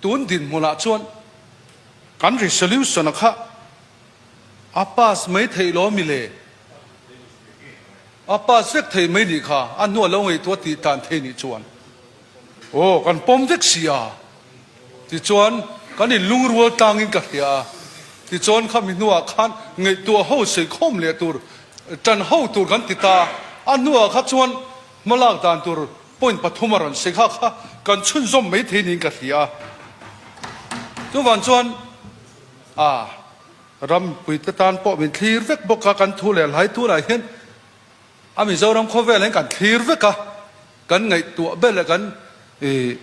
Tun dinhmunah chuan kan resolution-a kha a pass mai theih lo mi le? A pass vek thei mai nih kha, a hnuah lo ngaihtuah tih tan thei nih chuan aw kan pawm vek si a, tichuan kan inlungrual tlangin ka hria a, tichuan khami hnuah khan ngaihtuah ho sawikhawm leh tur, tan ho tur kan ti ta, a hnuah kha chuan hmalak dan tur Point pathum a rawn sawi kha kha kan chhunzawm mai thei niin ka hria a. Chuvang chuan a rampuite tan pawh min thlir vek bawk a, kan thu leh hlai tunah hian a Mizoram khawvel hian kan thlir vek a, kan ngaihtuah ber leh kan ih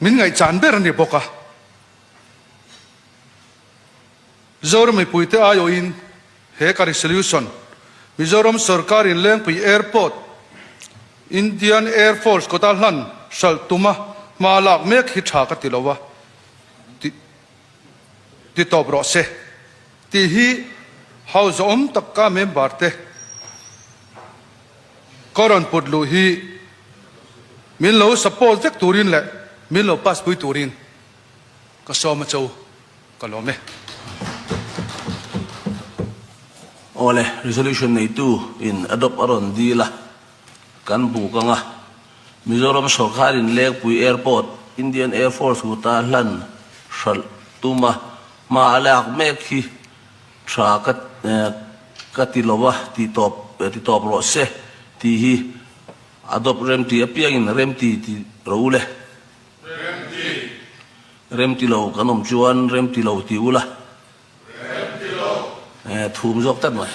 min ngaihchan ber a ni bawk a. Zoram mipuite aiawhin he ka resolution, Mizoram sorkar in Lengpui Airport, Indian Air Force kawta hlan hralh tuma hma lak mek hi tha ka ti lo a, ti ti tawp rawh se tih hi House awm taka member te ka rawn put luh hi min lo support vek turin leh min lo pass pui turin ka sawm a cho. Ka lawm e. Awle, resolution neitu in adopt a rawn dil a, kan buk anga Mizoram sawrkar in Lengpui Airport, Indian Air Force huta hlan hralh tuma hma a lak mek hi tha ka ka ti lo a, ti tawp ti tawp rawh se tih hi adopt remti apiangin remti ti rawh u le. Remti. Remti lo kan awm chuan remti lo ti ula. Remti lo. Eh, thum zawk tlat mai.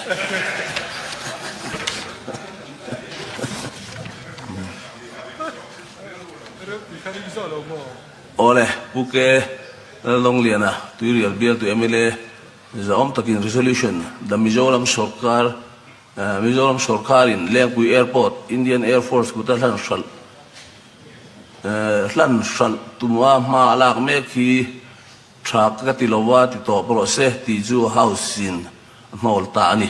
Awle, Pu K. Laldawngliana, Tuirial bialtu mla zahawm takin resolution The Mizoram Sorkar Mizoram Sorkarin Lengpui Airport, Indian Air Force kuta hlan hralh Hlan hralh tuma hma a lak mek hi tha ka ti lo a ti tawp rawh se tih chu House in a hnawl ta a ni.